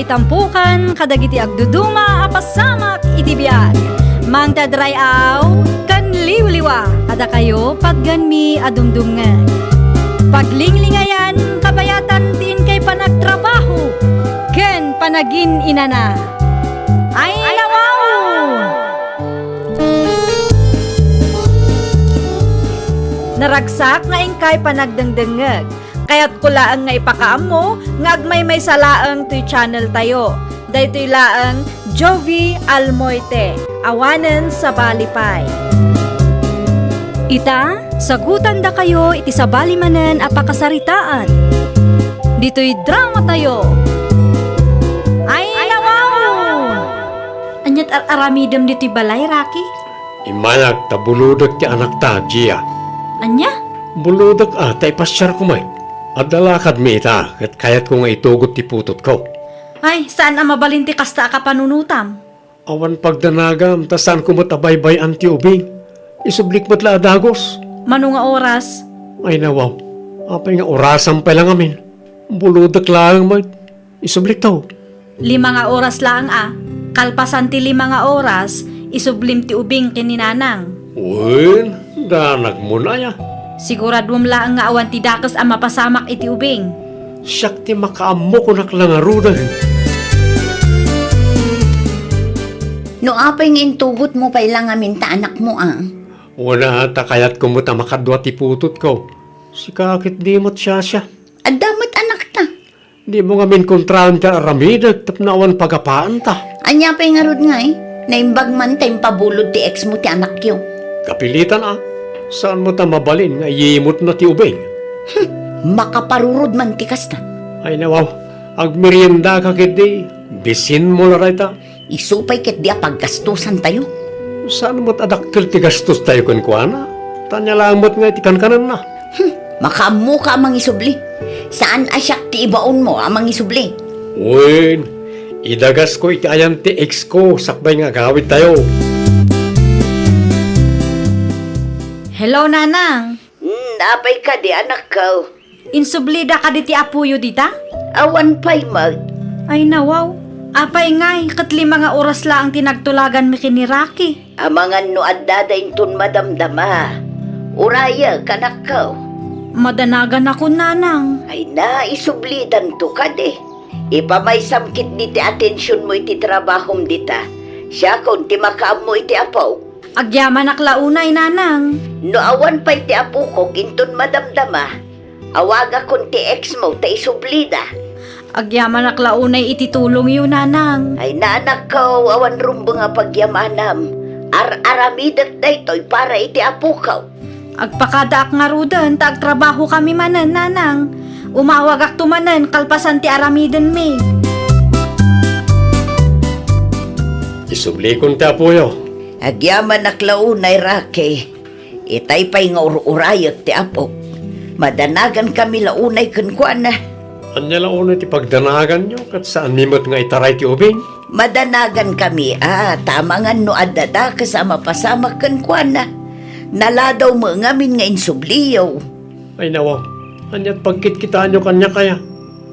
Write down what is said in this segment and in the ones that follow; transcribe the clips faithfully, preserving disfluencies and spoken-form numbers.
Itampukan kadagiti agduduma a pasamak iti biag. Mangted ray-aw ken liwliwa kadakayo patganmi a dumdumngeg. Paglinglingayan kabayatan ti inkay panagtrabaho ken panagin-inana. Ay, nawaw! Naragsak nga inkay panagdengdengngeg. Kayatko laeng nga ipakaammo nga agmaymaysa laeng toy channel tayo. Daytoy laeng Jovie Almoite, awanen sabali pay. Ita, sagutandakayo iti sabali manen a pakasaritaan. Ditoy drama tayo. Ay, nawaw! Aniat ar-aramidem ditoy balay, Rocky? Immayak ta bulodek ti anakta, Gia. Ania? Bulodek a ta ipasiarko met. Adda lakadmi ita, ket kayatko nga itugot ti putotko. Ay, saan a mabalin ti kasta a kapanunotam. Awan pagdanagam, ta saanko met a baybay-an ti ubing. Isublik met la a dagus. Mano nga oras? Ay, nawaw. Apay nga orasam pay la ngamin? Bulodek laeng met. Isublikto. Lima nga oras laeng a. Kalpasan ti lima nga oras, isublim ti ubing ken ni nanang. Wen, danagmon aya? Siguraduem laeng nga awan ti dakes a mapasamak iti ubing. Siak ti makaammo, kunak la ngaruden. No apay nga intugotmo pay la ngamin ta anakmo a? Wen a, ta kayatko met a makadua ti putotko. Sika ket di met siasia. Adda met anakta. Dimo ngamin kontraen ti ar-aramidek tapno awan pagapaanta. Ania pay ngarud ngay? Naimbag man ta impabulod ti ex mo ti anakyo. Kapilitan a. Saan met a mabalin nga iyimutna ti ubing? Hmm, makaparurod man ti kasta. Ay, nawaw. Agmeriendaka ketdi. Bisinmo la dayta. Isu pay ketdi a paggastosantayo. Saan met a dakkel ti gastostayo kenkuana? Ta ania laeng met nga iti kankanenna. Hmm, makaammoka a mangisubli. Saan a siak ti ibaonmo a mangisubli. Wen, idagasko iti ayan ti ex ko sakbay nga agawidtayo. Hello, Nanang. Hmm, apay kadi, anakko? Insublida kadi ti apoyo dita? Awan pay met. Ay, nawaw. Apay ngay, ket lima nga oras laeng ti nagtulaganmi ken ni Rocky. Amangan no addada inton madamdama. Urayek, anakko. Madanaganakon, Nanang. Ay, naisublidanto kadi. Ipamaysam ketdi ti atensionmo iti trabahom dita. Siakon ti makaammo iti apok. Agyamanak la unay, Nanang. No awan pay ti apokok inton madamdama, awagakon ti ex mo ta isublida. Agyamanak la unay iti tulongyo, Nanang. Ay, anakko, awan rumbeng a pagyamanam. Ar-aramidek daytoy para iti apoko. Agpakadaak ngaruden ta agtrabahokami manen, Nanang. Umawagakto manen kalpasan ti aramidenmi. Isublikon ti apoyo. Agyamanak la unay, Rocky. Itay pay nga ur-urayek ti apok. Madanagankami la unay kenkuana. Ania la unay ti pagdanaganyo, ket saanmi met nga itaray ti ubing? Madanagankami a, ta amangan no adda dakes a mapasamak kenkuana. Naladaw met ngamin nga insubliyo. Ay, nawa, aniat pagkitkitaanyo kaniak aya?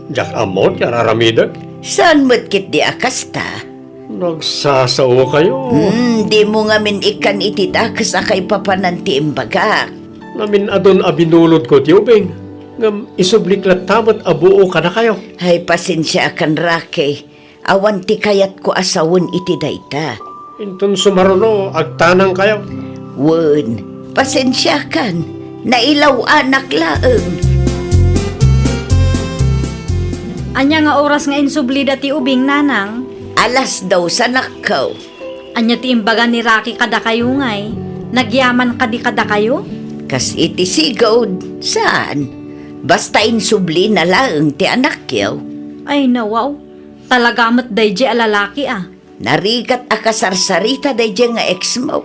Diak ammo ti ar-aramidek. Saan met ketdi a kasta? Nagsasaokayo. Hmm, dimo ngamin ikkan iti dakes a kaipapanan ti imbagak. Ngamin adun a binulodko ti ubing, ngem isublik latta met a buo kadakayo. Ay, pasensiakan, Rocky. Awan ti kayatko a sawen iti dayta. Inton sumaruno, agtanangkayo. Wen, pasensiakan. Nailaw-anak laeng. Ania nga oras nga insublida ti ubing, Nanang? Alas dos, anakko. Ania ti imbaga ni Rocky kadakayo ngay? Nagyaman kadi kadakayo? Kas iti sigud, saan? Basta insublina laeng ti anakyo. Ay, nawaw. Talaga met daydiay a lalaki a. Narigat a kasarsarita daydiay nga ex mo.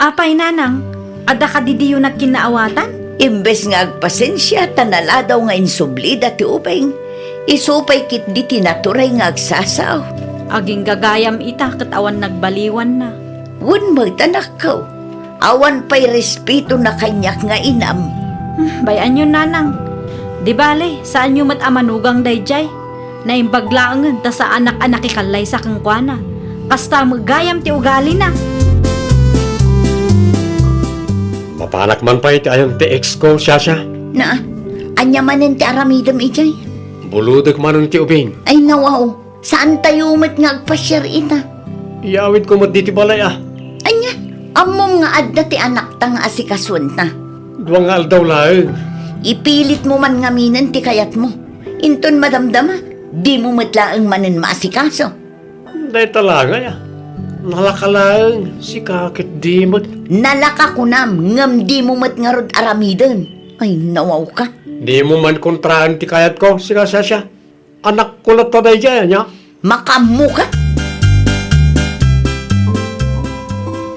Apay, Nanang, adda kadi diyo nagkinnaawatan? Imbes nga agpasensia ta naladaw nga insublida ti ubing, isu pay ketdi ti naturay nga agsasao. Agingga gayam ita ket awan nagbaliwanna. Wen met, anakko, awan pay respetona kaniak nga inam. Hmm, bay-anyon, Nanang. Di bale, saanyo met a manugang daydiay. Naimbag laengen ta saanak a nakikallaysa kenkuana. Kasta met gayam ti ugalina. Mapanak man pay ti ayan ti ex ko, Shasha. Na, ania manen ti aramidem idiay? Bulodek manen ti ubing. Ay, nawaw. Saantayo met nga agpasiar ita. Iyawidko met ditoy balay, a. Ania? Ammom nga adda ti anakta nga asikasuenta. Dua nga aldaw laeng. Ipilitmo man ngaminen ti kayatmo. Inton madamdama, dimo met laeng manen maasikaso. Dayta la ngay, a. Nalaka laeng, sika ket di met. Nalaka kunam, ngem dimo met ngarud aramiden. Ay, nawawka. Dimo man kontraen ti kayatko, sika, Shasha. Anakko latta daydiay, ania? Makaammoka?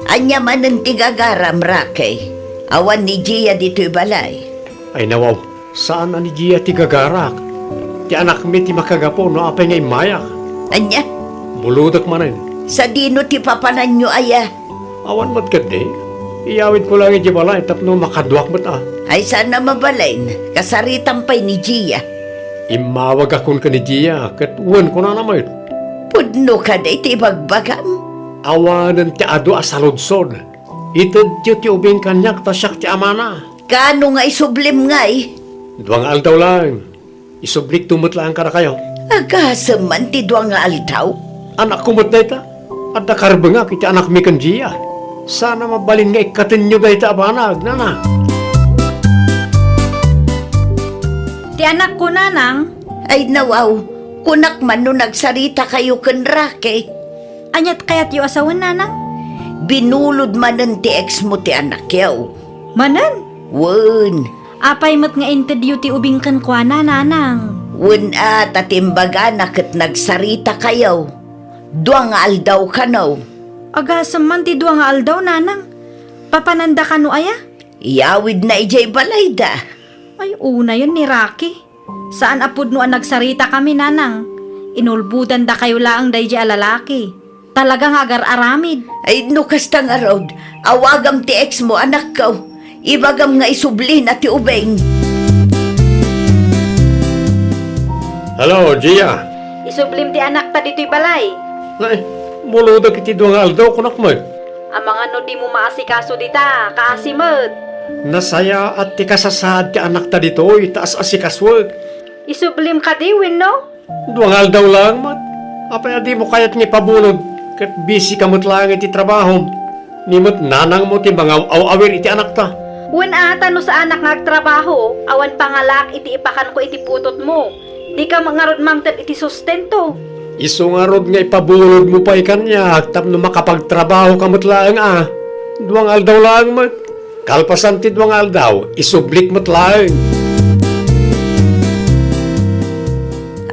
Ania manen ti gagaram, Rocky? Awan ni Gia ditoy balay. Ay, nawaw, saan a ni Gia ti gagarak. Ti anakmi ti makagapu no apay nga immayak. Ania? Bulodek manen. Sadino ti papananyo aya? Awan met ketdi. Iyawidko laeng idiay balay tapno makaduak met, a. Ay, saan a mabalin. Kasaritam pay ni Gia. Immawagakon ken ni Gia, ket wen kunana met. Pudno kadi ti ibagbagam? Awanen ti adu a saludsod. Itedyo ti ubing kaniak ta siak ti amana. Kaano nga isublim ngay? Dua nga aldaw laeng. Isublikto met laeng kadakayo. Agasem man ti dua nga aldaw? Anakko met dayta. Adda karbengak iti anakmi ken Gia. Saan a mabalin nga ikkatenyo dayta a banag, nana. Ti anakko, nanang. Ay, nawaw, kunak man no nagsaritakayo ken Rocky. Ania ti kayatyo a sawen, nanang? Binulod manen ti ex mo ti anakyo. Manen? Wen. Apay met nga intedyo ti ubing kenkuana, nanang? Wen a, ta ti imbagana ket nagsaritakayo. Dua nga aldaw kano. Agasem man ti dua nga aldaw, nanang. Papananda kano aya? Iyawidna idiay balayda. Ay, unayen ni Rocky. Saan a pudno a nagsaritakami, nanang. Inulbodandakayo laeng daydiay a lalaki. Talaga nga agar-aramid. Ay, no kasta ngarud, awagam ti ex mo, anakko. Ibagam nga isublina ti ubing. Hello, Gia. Isublim ti anakta ditoy balay. Nay, bulodek iti dua nga aldaw, kunak met. Amangan no dimo maasikaso dita, kaasi met. Nasayaat ti kasasaad ti anakta ditoy, ta as-asikasuek. Isublim kadi wenno? Dua nga aldaw laeng met. Apay a dimo kayat nga ipabulod, ket busy ka met laeng iti trabahom. Ni met nanangmo ti mangaw-awir iti anakta. Wen a, ta no saanak nga agtrabaho, awan pangalaak iti ipakanko iti putotmo. Dika met ngarud mangted iti sustento. Isu ngarud nga ipabulodmo pay kaniak tapno makapagtrabaho ka met laeng a. Dua nga aldaw laeng met. Kalpasan ti dua nga aldaw, isublik met laeng.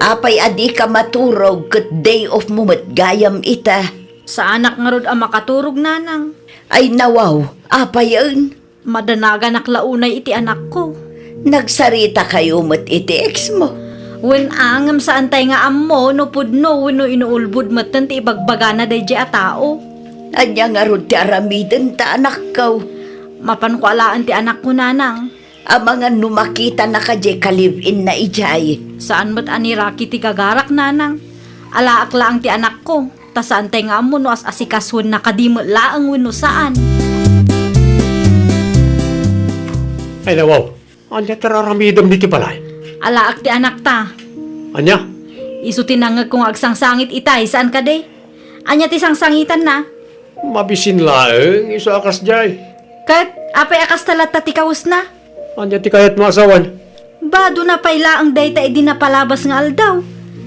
Apay a dika maturog ket day off mo met gayam ita? Saanak ngarud a makaturog, nanang. Ay nawaw, apayen? Madanaganak la unay iti anakko. Nagsaritakayo met iti ex mo? Wen a, ngem saantay nga ammo no pudno wenno inuulbod metten ti ibagbagana daydiay a tao. Ania ngarud ti aramidenta, anakko? Mapanko alaen ti anakko, nanang. Amangan no makitanaka diay ka-live-inna idiay. Saan met a ni Rocky ti gagarak, nanang. Alaak laeng ti anakko, ta saantay nga ammo no as-asikasuenna kadi met laeng wenno saan. Ay, nawaw. Ania ti ar-aramidem ditoy balay? Alaak ti anakta. Ania? Isu ti nangngegko nga agsangsangit itay, saan kadi? Ania ti sangsangitanna? Mabisin laeng, isu a kasdiay. Ket apay a kasta latta ti kawesna? Ania ti kayatmo a sawen? Badona pay laeng dayta idi napalabas nga aldaw.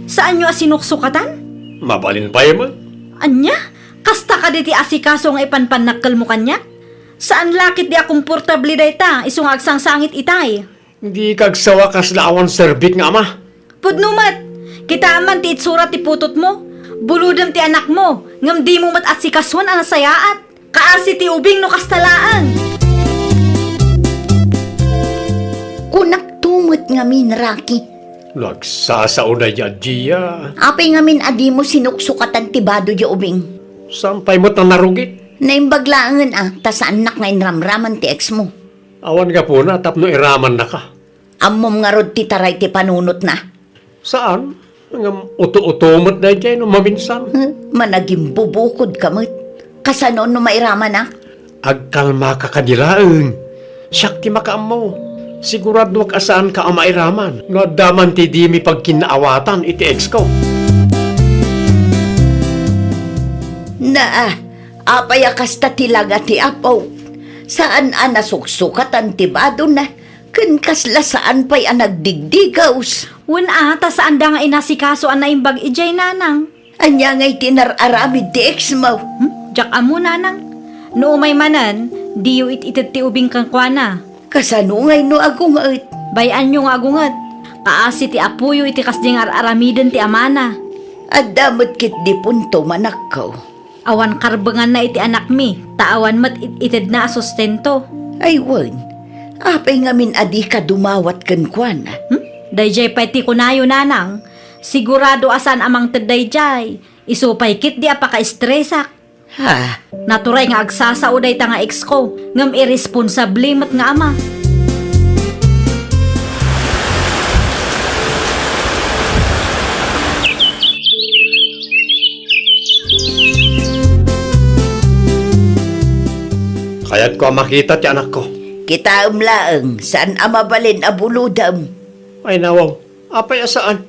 Saanyo a sinuksukatan? Mabalin pay met. Ania? Kasta kadi ti asikaso nga ipanpannakkelmo kaniak? Saan la ketdi a komportable dayta, isu nga agsangsangit itay. Dika agsawa kasla awan serbik nga ama. Pudno met! Kitaem man ti itsura ti putotmo. Bulodem ti anakmo, ngem dimo met asikasoen a nasayaat. Kaasi ti ubing no kasta laeng. Kunakto met ngamin, Rocky. Nagsasao daydiay a Gia. Apay ngamin a dimo sinuksukatan ti bado diay ubing? Saan pay met a narugit? Naimbag laengen a, ta saannak nga inramraman ti ex mo. Awan gapuna tapno iramannaka. Ammom ngarud ti taray ti panunotna? Saan. Ngem uto-uto met daydiay no maminsan. Hmm, managimbubukodka met. Kasano no mairamanak? Agkalmaka kadi laeng. Siak ti makaammo. Siguradoak a saanka a mairaman no adda man ti dimi pagkinnaawatan iti exko. Naa, apay a kasta ti langa ti apo? Saan a nasuksukatan ti badona, ken kasla saan pay a nagdigdigaws. Wen a, ta saanda nga inasikaso a naimbag idiay, nanang. Ania ngay ti nar-aramid ti exmo? Hmm? Diak ammo, nanang. No umay manen, diyo it-ited ti ubing kenkuana. Kasano ngay no agunget? Bay-anyo nga agunget. Kaasi ti apoyo iti kasdi nga ar-aramiden ti amana. Adda met ketdi punto, anakko. Awan karbenganna iti anakmi, ta awan met it-itedna a sustento. Ay wen, apay ngamin a dika dumawat kenkuana? Hmm? Daydiay pay ti kunayo, nanang. Sigurado a saan a mangted daydiay. Isu pay ketdi a pakaestresak. Ha? Naturay nga agsasao dayta nga exko, ngem irresponsable met nga ama. Kayatko a makita ti anakko. Kitaem laeng, saan a mabalin a bulodem. Ay, nawaw. Apay a saan?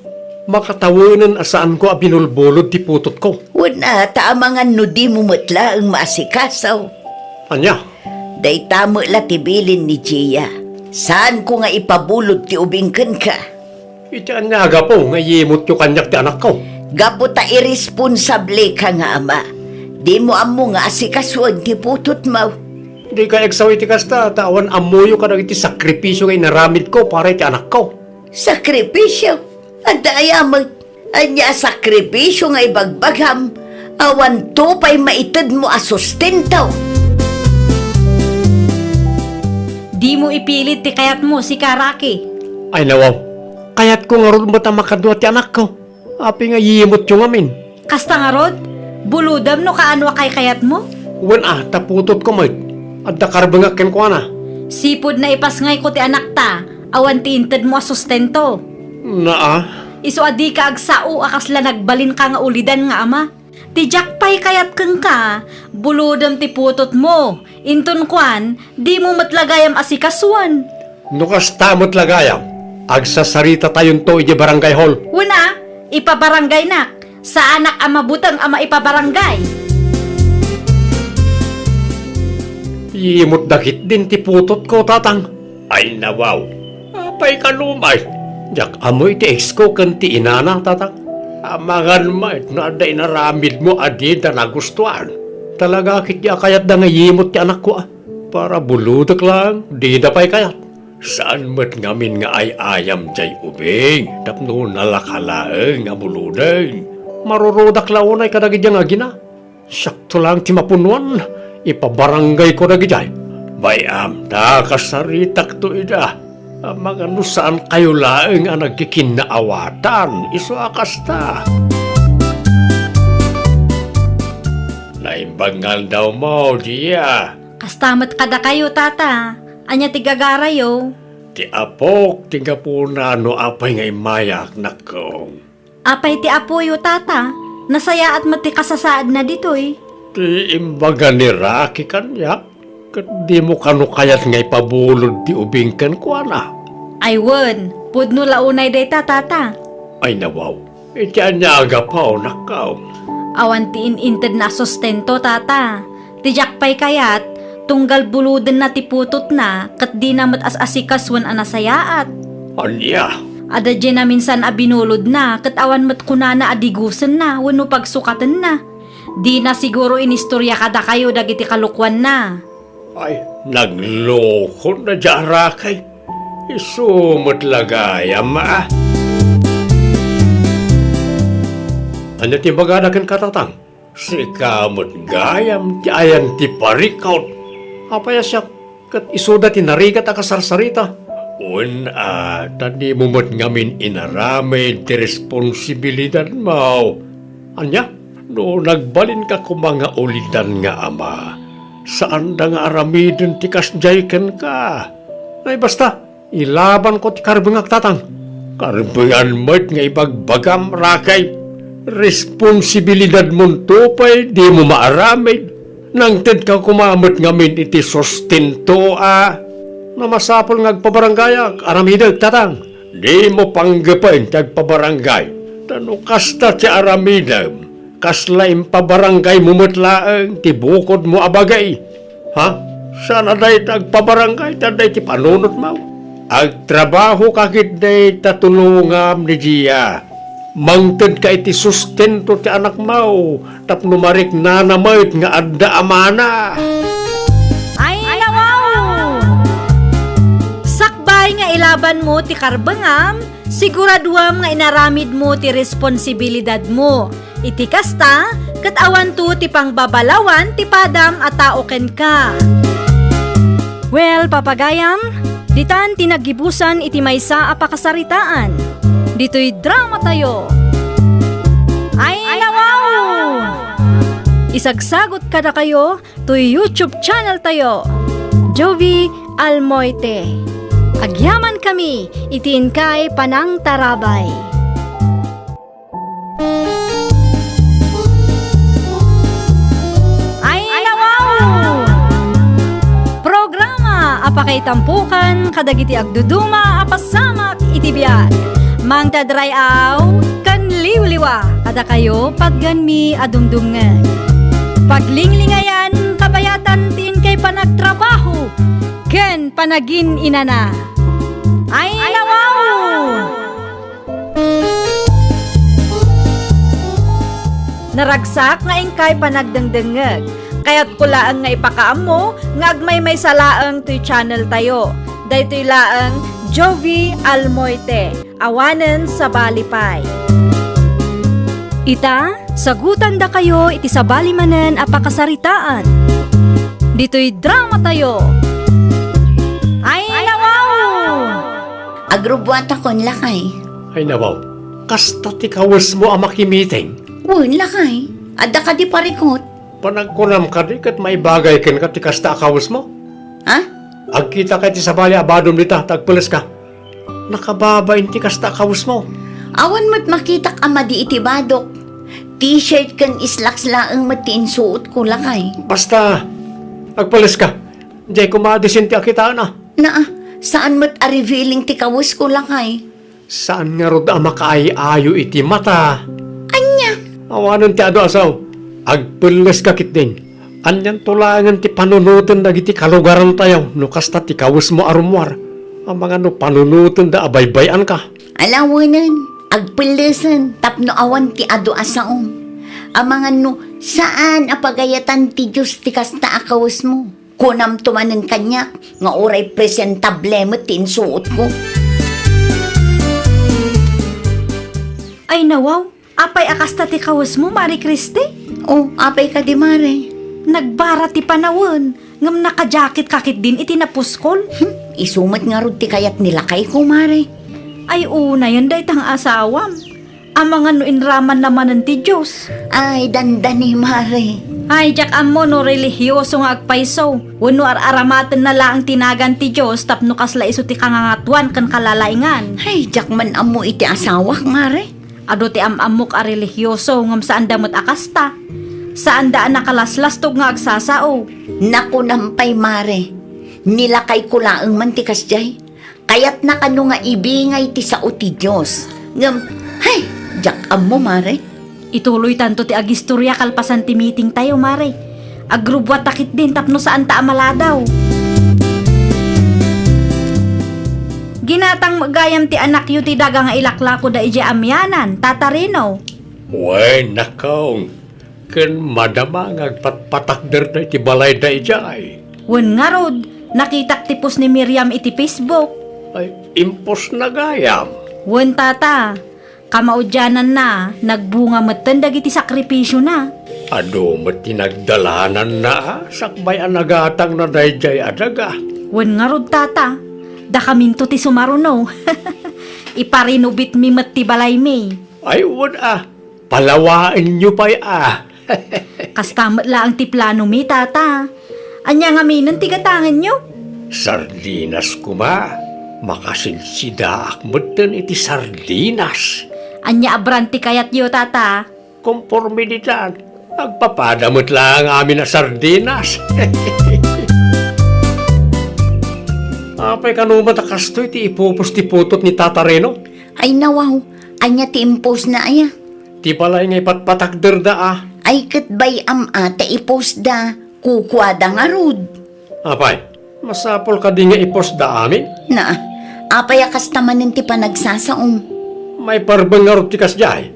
Makatawenen a saanko a binulbulod ti putotko. Wen a, ta amangan no dimo met laeng maasikaso. Ania? Dayta met la ti bilin ni Gia. Saanko nga ipabulod ti ubing kenka. Iti ania a gapu nga iyimutyo kaniak ti anakko? Gapu ta irresponsableka nga ama. Dimo ammo nga asikasuen ti putotmo. Dika eksao iti kasta, ta awan ammoyo kadagiti sakripisio nga inaramidko para iti anakko. Sakripisio? Adda aya met? Ania a sakripisio nga ibagbagam? Awanto pay maitedmo a sustento. Dimo ipilit ti kayatmo, sika, Rocky. Ay, nawaw. Kayatko ngarud met a makadua ti anakko. Apay nga iyimutyo ngamin? Kasta ngarud, bulodem no kaano a kaykayatmo? Wen a, ta putotko met. Adda karbengak kenkuana. Sipud naipasngayko ti anakta, awan ti intedmo a sustento. Naa. Isu a dika agsao a kasla nagbalinka nga ulidan nga ama. Ti diak pay kayat kenka, bulodem ti putotmo. Inton kuan, dimo met la gayam asikasuen. No kasta met la gayam, agsasaritatayon to idiay barangay hall. Wen a, ipabarangaynak. Saanak a mabuteng a maipabarangay. Iyimutda ketdin ti putotko, tatang. Ay, nawaw. Apay kano met? Diak ammo iti exko ken ti inana, tatang. Amangan met no adda inaramidmo a dida nagustuan. Talaga ketdi a kayatda nga iyimut ti anakko, a. Para bulodek laeng, dida pay kayat. Saan met ngamin nga ay-ayam diay ubing tapno nalaka laeng a buloden. Marurudak la unay kadagiti nga agina. Siakto laeng ti mapunnoan, ipabarangayko dagidiay. Bay-am ta kasaritakto ida. Amangan no saankayo laeng a nagkikinnaawatan, isu a kasta. Naimbag nga aldawmo, Gia. Kasta met kadakayo, Tata. Ania ti gagarayo? Ti apok ti gapuna no apay nga immayak, nakkong. Apay ti apoyo, Tata? Nasayaat met ti kasasaadna ditoy. Ti imbaga ni Rocky kaniak, ket dimo kano kayat nga ipabulod ti ubing kenkuana? Ay wen, pudno la unay dayta, Tata. Ay nawaw, iti ania a gapu, nakkong? Awan ti in-intedna a sustento, Tata. Ti diak pay kayat, tunggal bulodenna ti putotna, ket dina met as-asikasuen a nasayaat. Ania? Adda diay naminsan a binulodna, ket awan met kunana a digusenna wenno pagsukatenna. Dina siguro inistorya kadakayo dagiti kalokuanna. Ay, naglokon da diay a Rocky. Isu met la gayam, a. Ania ti bagada kenka, Tatang? Sika met gayam ti ayan ti parikut. Apay a siak, ket isuda ti narigat a kasarsarita? Wen a, ta dimo met ngamin inaramid ti responsibilidadmo. Ania? No nagbalinka koma nga ulidan nga ama, saanda nga aramiden ti kasdiay kenka. Ay, basta, ilabanko ti karbengak, Tatang. Karbengan met nga ibagbagam, Rakay. Responsibilidadmonto pay dimo maaramid. Nangtedka koma met ngamin iti sustento a. No masapul nga agpabaranggayak, aramidek, tatang. Dimo panggepen ti agpabarangay. Ta no kasta ti aramidem, kasla impabarangaymo met laeng ti bukodmo a bagi. Ha? Saan a dayta agpabarangay ta dayta panunotmo? Agtrabahoka ketdi ta tulongam ni Gia. Mangtedka iti sustento ti anakmo tapno mariknana met nga adda amana. Ay, nawaw! Sakbay nga ilabanmo ti karbengam, siguraduam nga inaramidmo ti responsibilidadmo. Iti kasta, ket awanto ti pangbabalawan ti padam a tao kenka. Well, papagayam, ditan ti naggibusan iti maysa a pakasaritaan. Ditoy dramatayo. Ay, nawaw! Isagsagot kadakayo toy YouTube channel tayo, Jovi Almoite. Agyaman kami iti inkay panangtarabay. Ay, nawaw! Programa a pakaitampokan kadagiti agduduma a pasamak iti biag. Mangted ray-aw ken liwliwa kadakayo, patgenmi a dumdumngeg. Paglinglingayan, kabayatan ti inkay panagtrabaho ken panagin-inana. Ay, nawaw! Naragsak nga inkay panagdengdengngeg. Kayatko laeng nga ipakaammo nga agmaymaysa laeng toy channel tayo. Daytoy laeng Jovi Almoite, awanen sabali pay. Ita, sagutandakayo iti sabali manen a pakasaritaan. Ditoy dramatayo. Ay, nawaw! Agrubbuatakon, lakay. Ay, nawaw. Kasta ti kawesmo a makimiting? Wen, lakay. Adda kadi parikut? Panagkunam kadi ket maibagay kenka ti kasta a kawesmo? Ha? Agkitaka iti sabali a badom dita, ta agpeleska. Nakababain ti kasta a kawesmo. Awan met makitak a madi iti badok. T-shirt ken slacks laeng met ti insuotko, lakay. Basta, agpeleska. Diay koma a disin ti akitaenna. Naa, saan met a revealing ti kawesko, lakay. Saan ngarud a makaay-ayo iti mata. Ania? Awanen ti adu a sao. Agpelleska ketdin. Anianto laengen ti panunoten dagiti kalugarantayo no kasta ti kawesmo a rummuar? Amangan no panunotenda a baybay-anka. Alawenen, agpellesen tapno awan ti adu a saom. Amangan no saan a pagayatan ti Dios ti kasta a kawesmo. Kunamto manen kaniak nga uray presentable met ti insuotko. Ay, nawaw, apay a kasta ti kawesmo, Mare Christy? Oh, apay kadi, Mare? Nagbara ti panawen, ngem nakajacket ka ketdin iti napuskol. Hmm, isu met ngarud ti kayat ni lakayko, Mare. Ay, unayen dayta nga asawam. Amangan no inramanna manen ti Dios. Ay, dandani, Mare. Ay, diak ammo no relihioso nga agpayso, wenno ar-aramatenna laeng ti nagan ti Dios tapno kasla isu ti kangangatuan ken kalalaingan. Ay, diak man ammo iti asawak, Mare. Adu ti am-ammok a relihioso ngem saanda met a kasta. Saanda a nakalaslastog nga agsasao. Nakunam pay, Mare. Ni lakayko laeng man ti kasdiay. Kayatna kano nga ibingay ti sao ti Dios. Ngem, hay, diak ammo, Mare. Ituloytanto ti agistoria kalpasan ti meeting tayo, Mare. Agrubbuatta ketdin tapno saanta a maladaw. Ginatang met gayam ti anakyo ti daga nga ilaklako da idiay amianan, Tata Rino. Wen, nakong. Ken madama nga agpatpatakderda iti balayda idiay. Wen ngarud, nakitak ti post ni Miriam iti Facebook. Ay, impostna gayam. Wen, tata, kamaudiananna, nagbunga metten dagiti sakrifisiona. Adu met ti nagdalananna, a, sakbay a nagatangna daydiay a daga. Wen ngarud, tata, dakaminto ti sumaruno. Iparinubitmi met ti balaymi. Ay, wen a, palawaenyo pay a. Kasta met laeng ti planomi, tata. Ania ngaminen ti gatangenyo? Sardinas koma. Makasilsidaak metten iti sardinas. Ania a brand ti kayatyo, Tata? Konformidad. Agpapada met laeng amin a sardinas. Apay kano met a kastoy ti ipupos ti putot ni Tata Reno? Ay, nawaw. Ania ti impusna aya? Ti balay nga ipatpatakderda a. Ay, ket bay-am a ta ipusda. Kukuada ngarud. Apay, masapul kadi nga ipusda amin? Na, apay a kasta manen ti panagsasaom? Maiparbeng ngarud ti kasdiay.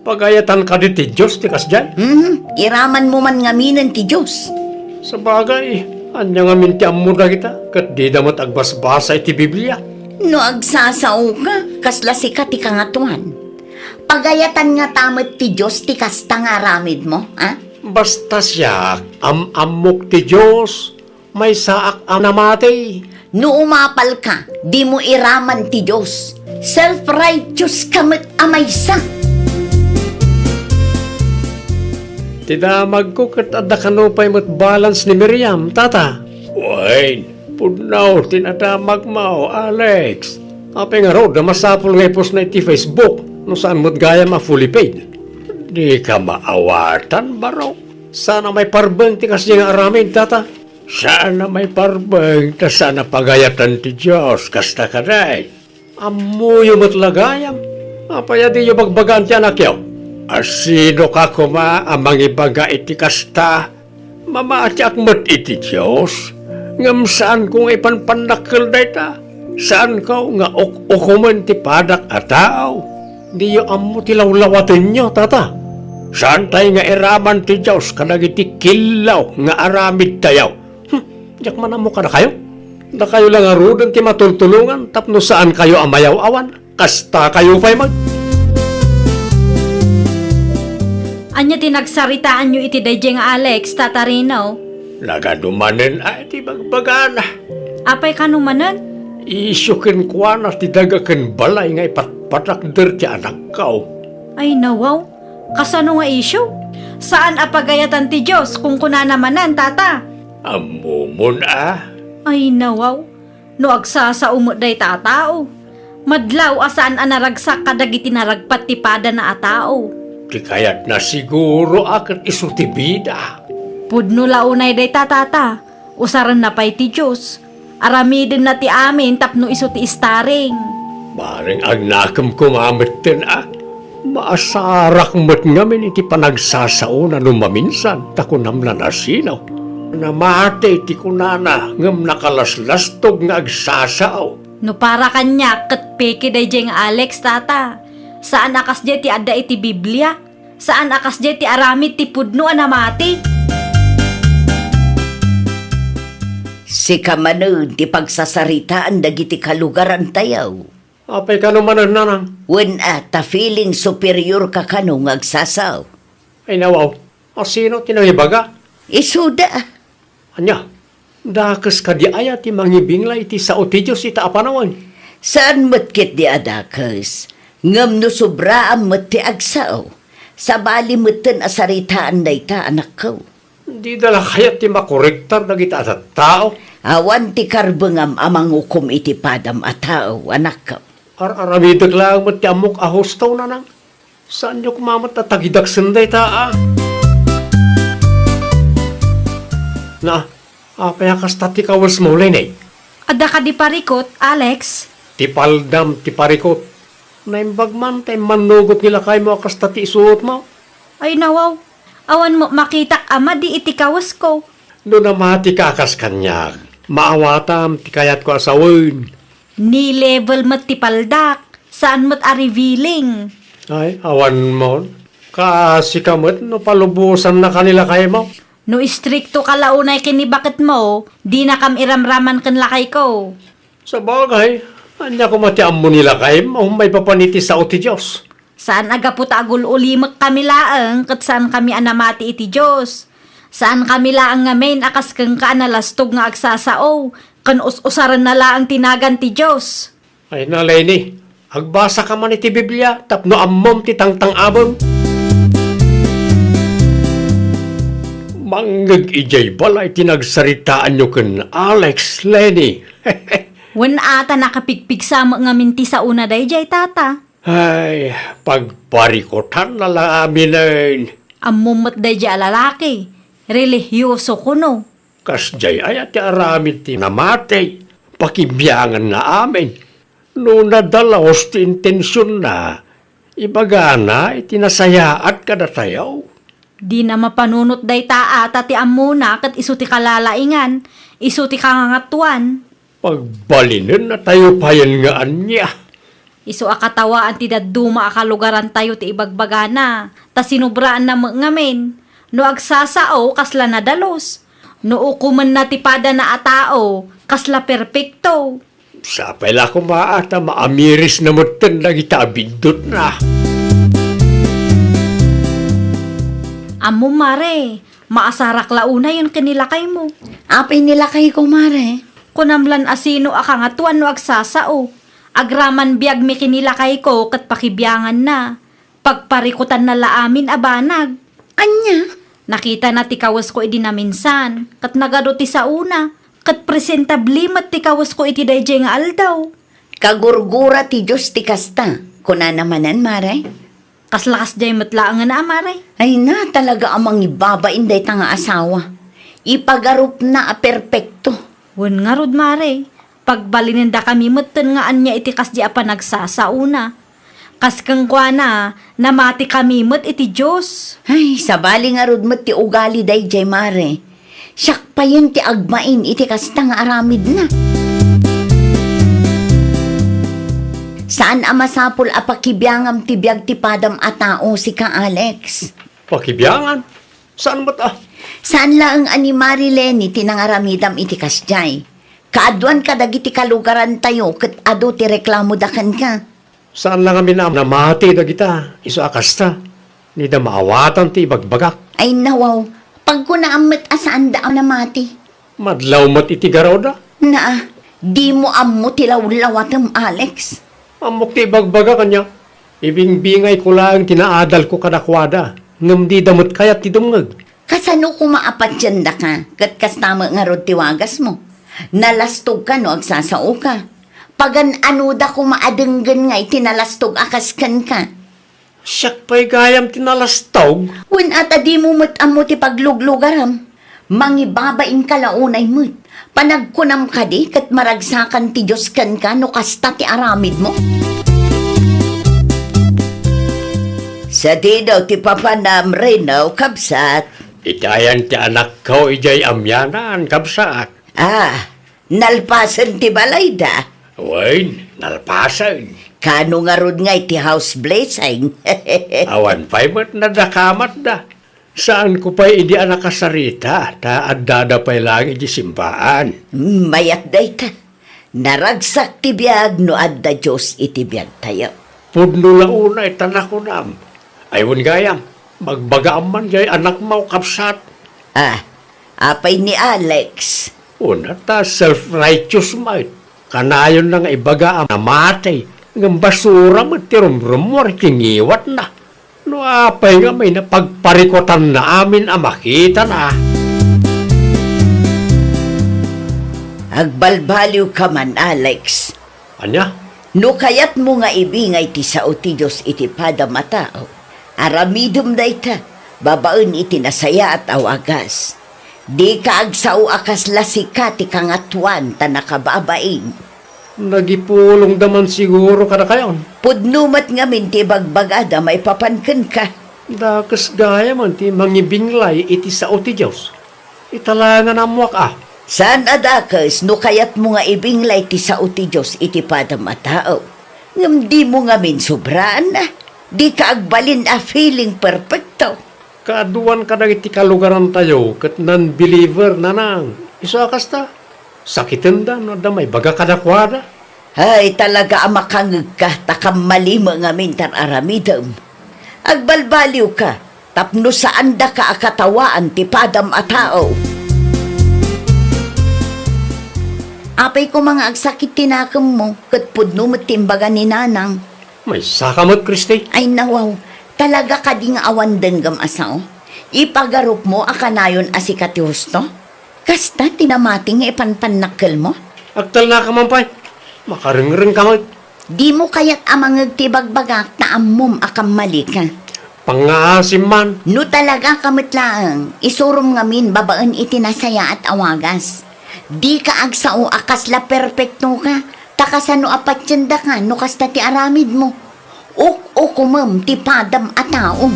Pagayatan kadi ti Dios ti kasdiay? Hmm, iramanmo man ngaminen ti Dios. Sabagay, ania ngamin ti ammo dagita, ket dida met agbasbasa iti Biblia? No agsasaoka, kasla sika ti Kangatoan. Pagayatan ngata met ti Dios ti kasta nga aramidmo, a? Basta siak, am-ammok ti Dios, maysaak a namati. No umapalka, dimo iraman ti Dios. Self-righteous ka met a maysa. Ti damagko ket adda kano pay met balance ni Miriam, Tata. Wen, pudno ti nadamagmo, Alex. Apay ngarud a masapul nga ipusna iti Facebook no saan met gayam a fully paid? Dika maawatan, baro. Saan a maiparbeng ti kasdiay nga aramid, Tata. Saan a maiparbeng ta saan a pagayatan ti Dios, kasta kadi. Ammoyo met la gayam. Apay a diyo bagbagaan ti anakyo? A sino ka koma a mangibaga iti kasta? Mamatiak met iti Dios, ngem saanko nga ipanpannakkel dayta. Saanko nga uk-ukomen ti padak a tao. Diyo ammo ti lawlawatenyo, Tata. Saantay nga iraman ti Dios kadagiti killaw nga aramidtayo. Hmm, diak man ammo kadakayo. Dakayo la ngaruden ti matultulongan tapno saankayo a mayaw-awan. Kastakayo pay met. Ania ti nagsaritaanyo iti daydiay nga Alex, Tata Reno? Nagadu manen a iti bagbagana. Apay kano manen? Isyu kenkuana ti daga ken balay nga ipatpatakder ti anakko. Ay, nawaw. Kasano nga isyu? Saan a pagayatan ti Dios, kunkunana manen, Tata. Ammomon a? Ay, nawaw. No agsasao met dayta a tao, madlaw a saan a naragsak kadagiti naragpat ti padana a tao. Ti kayatna siguro a ket isu ti bida. Pudno la unay dayta, Tata. Usarenna pay ti Dios. Aramidenna ti amin tapno isu ti istaring. Bareng agnakem koma metten a. Maasarak met ngamin iti panagsasaona no maminsan, ta kunam la nasino. Namati ti kunana, ngem nakalaslastog nga agsasao. No para kaniak, ket peke daydiay nga Alex, Tata. Saan a kasdiay ti adda iti Biblia. Saan a kasdiay ti aramid ti pudno a namati. Sika manen ti pagsasaritaan dagiti kalugarantayo. Apay kano manen, nanang? Wen a, ta feeling superior ka kano nga agsasao. Ay, nawaw. A, sino ti nangibaga? Isuda. Ania, dakes kadi aya ti mangibingla iti sao ti Dios ita a panawen? Saan met ketdi a dakes, ngem no sobraam met ti agsao, sabali metten a saritaan dayta, anakko. Dida la kayat ti makorektar dagiti a tattao? Awan ti karbengam a mangukom iti padam a tao, anakko. Ar-aramidek laeng met ti ammok a husto, nanang. Saanyo koma met a tagidaksen dayta a? Na, apay a kasta ti kawesmo, Leni? Adda kadi parikut, Alex? Ti paldam ti parikut. Naimbag man ta immannugot ni lakaymo a kasta ti isuotmo. Ay, nawaw. Awan met makitak a madi iti kawesko. No namatika a kas kaniak, maawatam ti kayatko a sawen. Ni-level met ti paldak, saan met a revealing. Ay, awan mo. Kaasika met no palubosannaka ni lakaymo. No istrikto ka la unay ken ni baketmo, dinakam iramraman ken lakayko. Sabagay, ania koma ti ammo ni lakaymo maipapan iti sao ti Dios? Saan a gapu ta agul-ulimekkami laeng ket saankami a namati iti Dios. Saankami laeng ngamin a kas kenka a nalastog nga agsasao, ken us-usarenna laeng ti nagan ti Dios. Ay na, Leni, agbasaka man iti Biblia tapno ammom ti tangtang-abem. Mangngeg idiay balay ti nagsaritaanyo ken Alex, Leni. Wen a ta nakapigpigsa met ngamin ti saona daydiay, tata. Ay, pagparikutanna la aminen. Ammom met daydiay a lalaki, relihioso kuno. Kasdiay aya ti aramid ti namati, pakibianganna amin. No nadalus ti intensionna, ibagana iti nasayaat kadatayo. Dina mapanunot dayta a ta ti ammona ket isu ti kalalaingan, isu ti kangangatuan. Pagbalinennatayo payen nga ania? Isu a katawaan ti dadduma a kalugarantayo ti ibagbagana, ta sinubraanna met ngamin. No agsasao, kasla nadalus. No ukomenna ti padana a tao, kasla perpekto. Sapay la koma a ta maamirisna metten dagita a biddutna. Ammom, mare, maasarak la unayen ken ni lakaymo. Apay ni lakayko, mare? Kunam lan a sino a kangatuan no agsasao. Agraman biagmi ken ni lakayko ket pakibianganna. Pagparikutanna la amin a banag. Ania? Nakitana ti kawesko idi naminsan, ket nagadu ti saona, ket presentable met ti kawesko iti daydiay nga aldaw. Kagurgura ti Dios ti kasta, kunana manen, mare. Kasla kasdiay met laengen a, mare. Ay na, talaga a mangibabain dayta nga asawa. Ipagarupna a perpekto. Wen ngarud, mare, pagbalinendakami metten nga ania iti kasdi a panagsasaona. Kas kenkuana, namatikami met iti Dios. Ay, sabali ngarud met ti ugali daydiay, mare. Siak payen ti agmain iti kasta nga aramidna. Saan a masapul a pakibiangam ti biag ti padam a tao, sika, Alex. Pakibiangan? Saan met a? Saan laeng a ni Mari Leni ti nangaramidam iti kasdiay. Kaaduan kadagiti kalugarantayo ket adu ti reklamoda kenka. Saan la ngamin a namati dagita, isu a kasta. Nida maawatan ti ibagbagak. Ay, nawaw, pagkunaam met a saanda a namati. Madlaw met iti garawda. Naa, dimo ammo ti lawlawatem, Alex. Ammok ti ibagbagak, ania? Ibingbingayko laeng ti naadalko kadakuada, ngem dida met kayat ti dumngeg. Kasano koma a patiendaka, ket kasta met ngarud ti wagasmo? Nalastogka no agsasaoka. Pagan-anoda koma a denggen nga iti nalastog a kas kenka. Siak pay gayam ti nalastog? Wen a ta dimo met ammo ti pagluglugaram. Mangibabainka la unay met. Panagkunam kadi ket maragsakan ti Dios kenka no kasta ti aramidmo? Sadino ti papanam rino, kabsat? Itayan ti anakko idiay amianan, kabsat. Ah, nalpasen ti balayda? Wen, nalpasen. Kano ngarud nga iti house blessing? Awan pay met nadakamatda. Saanko pay idi a nakasarita, ta addada pay laeng iti simbaan. Mm, mayat dayta. Naragsak ti biag no adda Dios iti biagtayo. Pudno la unay ta nakunam. Ay, wen gayam, magbagaam man jay anakmo, kabsat. Ah, apay ni Alex? Una ta self-righteous met. Kanayonna nga ibaga a namati, ngem basura met ti rumrummuar iti ngiwatna. No apay ngamin a pagparikutanna amin a makitana? Agbalbaliwka man, Alex. Ania? No kayatmo nga ibingay ti sao ti Dios iti padam a tao, aramidem dayta babaen iti nasayaat a wagas. Dika agsao a kasla sika ti kangatoan ta nakababain. Nagipulongda man siguro kadakayon. Pudno met ngamin ti ibagbagada maipapan kenka. Dakes gayam ti mangibinglay iti sao ti Dios. Ita la nga ammoak a. Saan a dakes no kayatmo nga ibinglay ti sao ti Dios iti padam a tao. Ngem dimo ngamin sobraanna. Dika agbalin a feeling perfecto. Kaaduan kadagiti kalugarantayo ket non-believer, nanang. Isu a kasta, sakitenda no adda maibaga kadakuada. Ay, talaga a makangegka, ta kammali met ngamin ti ar-aramidem. Agbalbaliwka, tapno saandaka a katawaan ti padam a tao. Apay koma nga agsakit ti nakemmo, ket pudno met ti imbaga ni Nanang. Maysaka met, Christy. Ay, nawaw, talaga kadi nga awan denggem a sao? Ipagarupmo a kanayon a sika ti husto? Kasta ti namati nga ipanpannakkelmo? Agtalnaka man pay. Makarengreng ka met. Dimo kayat a mangngeg ti ibagbagak ta ammom a kammalika. Pangngaasim man. No talagaka met laeng, isurom ngamin babaen iti nasayaat a wagas. Dika agsao a kasla perpektoka, ta kasano a patiendaka no kasta ti aramidmo? Uk-ukomem ti padam a tao.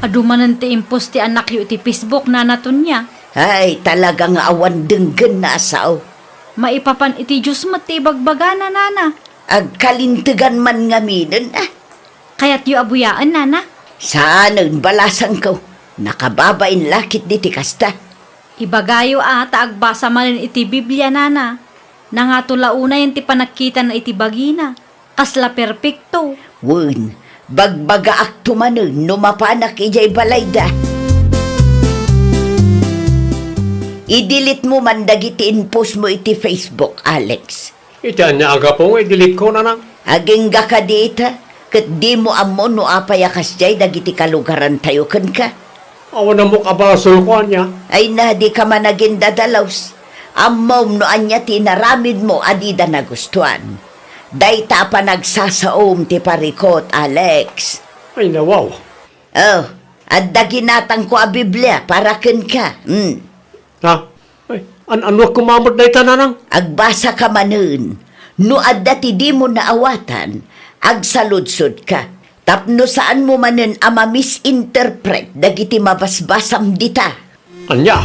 Adu manen ti impos ti annakyo iti Facebook, Nana Tonia. Ay, talaga nga awan denggenna a sao. Maipapan iti Dios met ti ibagbagana, Nana. Agkalintegan man ngaminen, a. Kayatyo a buyaen, Nana? Saanen, balasangko. Nakababain la ketdi ti kasta. Ibagayo a ta agbasa manen iti Biblia, Nana. Nangato la unayen ti panagkitana iti bagina. Kasla perpekto. Wen, bagbagaakto manen no mapanak idiay balayda. I-delete mo man dagiti inpost mo iti Facebook, Alex. Iti ania a gapu nga i-delete ko, Nanang? Agingga kadi ita, ket dimo ammo no apay a kasdiay dagiti kalugarantayo kenka. Awan ammok a basolko, ania? Ay na, dika man agindadalus. Ammom no ania ti inaramidmo a dida nagustuan. Dayta a panagsasaom ti parikut, Alex. Ay, nawaw. Oh, adda ginatangko a Biblia para kenka. Hmm. Ha? Ay, an-anuak koma met dayta, Nanang? Agbasaka manen. No adda ti dimo naawatan, agsaludsodka. Tapno saanmo manen a ma-misinterpret dagiti mabasbasam dita. Ania?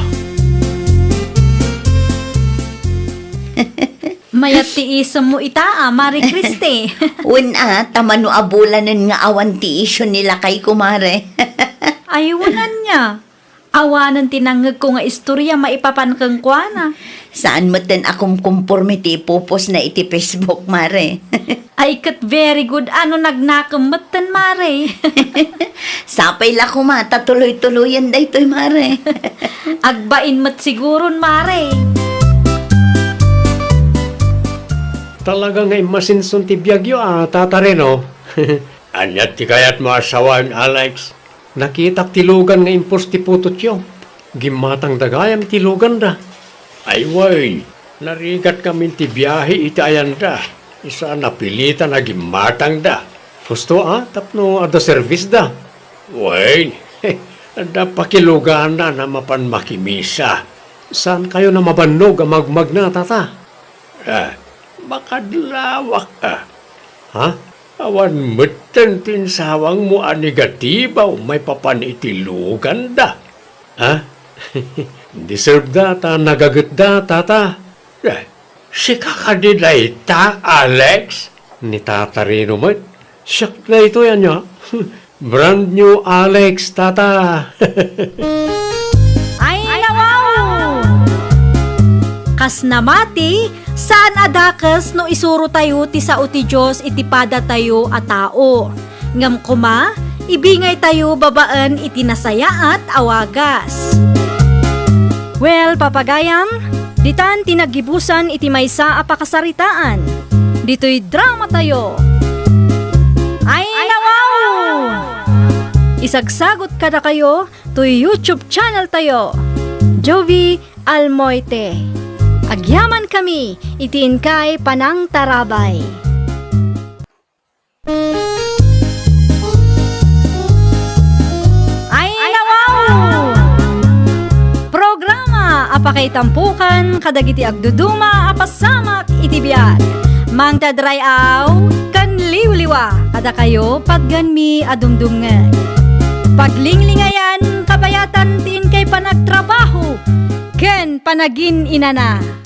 Mayat ti isemmo ita, a, Mare Christy. Wen, a, ta mano a bulanen nga awan ti isyu ni lakayko, Mare. Ay, wen, ania? Awanen ti nangngegko nga istoria maipapan kenkuana. Saan metten a kumkumporme ti ipoposna iti Facebook, Mare. Ay, ket very good a no nagnakem metten, Mare. Sapay la koma ta tuloy-tuloyen daytoy, Mare. Agbain met siguron, Mare. Talaga nga immasinson ti biagyo a, Tata Reno. Ania ti kayatmo a sawen, Alex? Nakitak ti lugan nga impos ti putotyo. Gimmatangda gayam ti luganda. Ay wen, narigat ngamin ti biahe iti ayanda. Isu a napilitan a gimmatangda. Husto a, tapno adda servisda. Wen, adda pakiluganan a mapan makimisa. Saankayon a mabannog a magmagna, Tata? Ah, makadlawak a. Ha? Awan metten ti insawangmo a negatibo maipapan iti luganda. Ha? Deserveda ta nagagetda, Tata. Eh, sika kadi dayta, Alex? Ni Tata Rino met. Siak daytoy, ania? Brand new Alex, Tata. Ay, nawaw! Kas namati, saan a dakes no isurotayo ti sao ti Dios iti padatayo a tao. Ngem koma, ibingaytayo babaen iti nasayaat a wagas. Well, papagayam, ditan ti naggibusan iti maysa a pakasaritaan. Ditoy dramatayo. Ay, nawaw! Isagsagot kadakayo toy YouTube channel tayo, Jovie Almoite. Agyamankami iti inkay panangtarabay. Ay, nawaw! Programa a pakaitampukan kadagiti agduduma a pasamak iti biag. Mangted ray-aw ken liwliwa kadakayo patgenmi a dumdumngeg. Paglinglingayan kabayatan ti inkay panagtrabaho ken panagin-inana.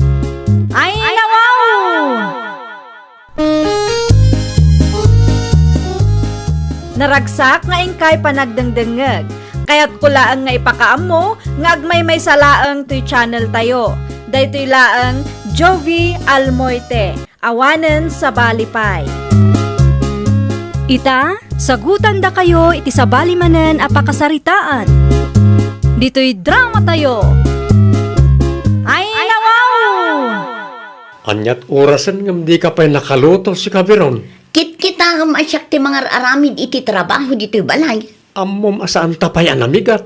Ay, nawaw! Naragsak nga inkay panagdengdengngeg. Kayatko laeng nga ipakaammo nga agmaymaysa laeng toy channel tayo. Daytoy laeng Jovie Almoite, awanen sabali pay. Ita, sagutandakayo iti sabali manen a pakasaritaan. Ditoy dramatayo. Ay, nawaw! Ania't orasen ngem dika pay nakaluto, sika Biron? Kitkitaem a siak ti mangar-aramid iti trabaho ditoy balay. Ammom a saanta pay a namigat.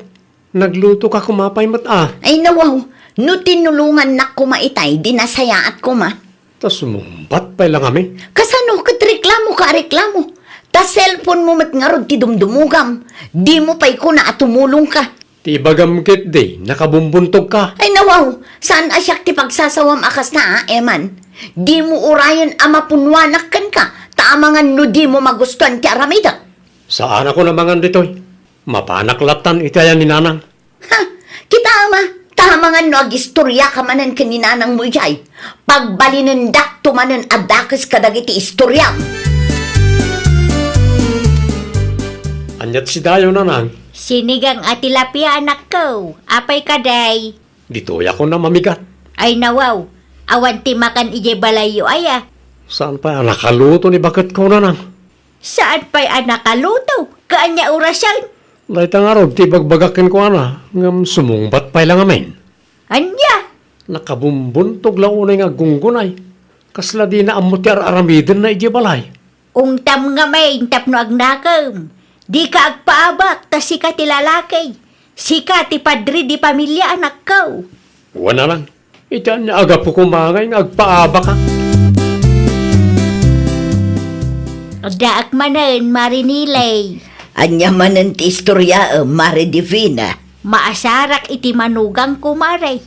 Naglutoka koma pay met a. Ay, nawaw. No tinulongannak koma itay, di nasayaat koma. Ta sumungbat pay la ngamin. Kasano ket reklamo ka a reklamo? Ta cellphone mo met ngarud ti dumdumogam. Di mo pay kuna a tumulong ka. Ti ibagam ketdi, nakabumbuntog ka. Ay, nawaw! Saan a siak ti pagsasawam a kasta, a, Eman? Di mo urayen a mapunnuanak kenka, ta amangan no di mo magustuan ti aramidek. Saan a kuna mangan ditoy. Mapanak latan iti ayan ni Nanang. Ha! Kita, ama, ta amangan no agistoriaka manen ken ni Nanang mo idiay. Pagbalinendakto manen a dakes kadagiti istoriam. Aniat si Dayo, Nanang? Sinigang a tilapia, anakko. Apay kadi? Ditoy ako na mamigat. Ay, nawaw. Awan ti makan idiay balayyo aya? Saan pay a nakaluto ni baketko, Nanang? Saan pay a nakaluto? Kaanya orasen? Dayta ngarud ti ibagbagak kenkuana, ngem sumungbat pay la ngamin. Ania? Nakabumbuntog la unay nga aggunggunay. Kasla dina ammo ti ar-aramidenna idiay balay. Ungtam ngamin tapno agnakem. Dika agpaabak ta sika ti lalaki. Sika ti padre di pamilia, anakko. Wen, Nanang. Iti ania a gapu koma ngay nga agpaabaka? Addaak manen, Mare Nilay. Ania manen ti istoriaem, Mare Divina? Maasarak iti manugangko, Mare.